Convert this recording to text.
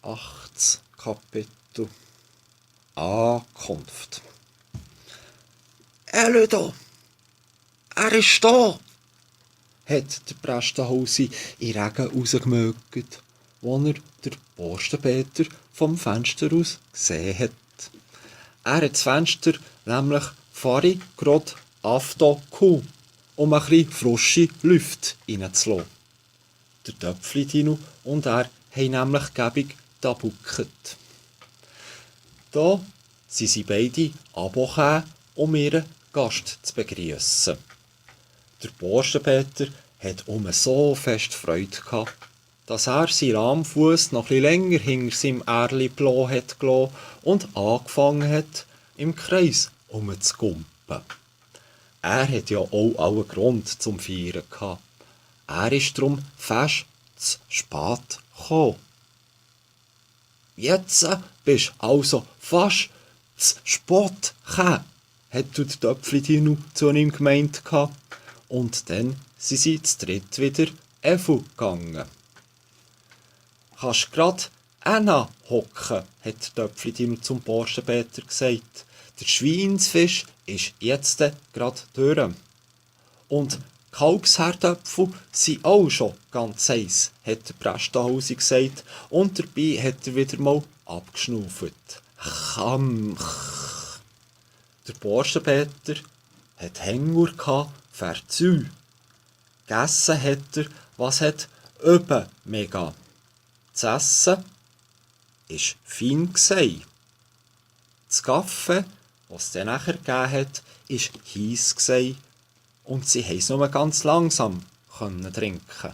8. Kapitel Ankunft. Ludo, er ist da, hat der Prästenhausi in Regen rausgemögt, wo er den Borstenpeter vom Fenster aus gesehen hat. Er hat das Fenster nämlich vorhin gerade aufgetan, um ein bisschen frische Luft reinzulassen. Der Töpfli-Dino und er haben nämlich gäbig gebuckt. Da sind sie beide runtergekommen, um ihren Gast zu begrüßen. Der Borstenpeter hat so fest Freude gehabt, dass er seinen Rahmfuss noch etwas länger hinter seinem Ärli hat gelassen und angefangen hat, im Kreis herumzugumpen. Er hat ja auch allen Grund zum Feiern gehabt. Er ist darum fast zu spät gekommen. Jetzt bist du also fast zu spät gekommen, hat der Töpfli-Dino zu ihm gemeint. Und dann sind sie zu dritt wieder gegangen. «Kannst grad hocken», hat der Töpfli-Dino zum Borstenpeter gesagt. «Der Schweinsfisch ist jetzt grad durch. Und Kalbsherdöpfel sind auch schon ganz heiß», hat der Prästenhausi gesagt, und dabei hat er wieder mal abgeschnauft. «Chamch!» Der Borstenpeter hat Hunger verzeih. Gegessen hat er, was hat mega. Das Essen war fein gsei. Das Kaffee, was es dann nachher gegeben hat, war heiss gsei. Und sie konnten es nur ganz langsam trinken.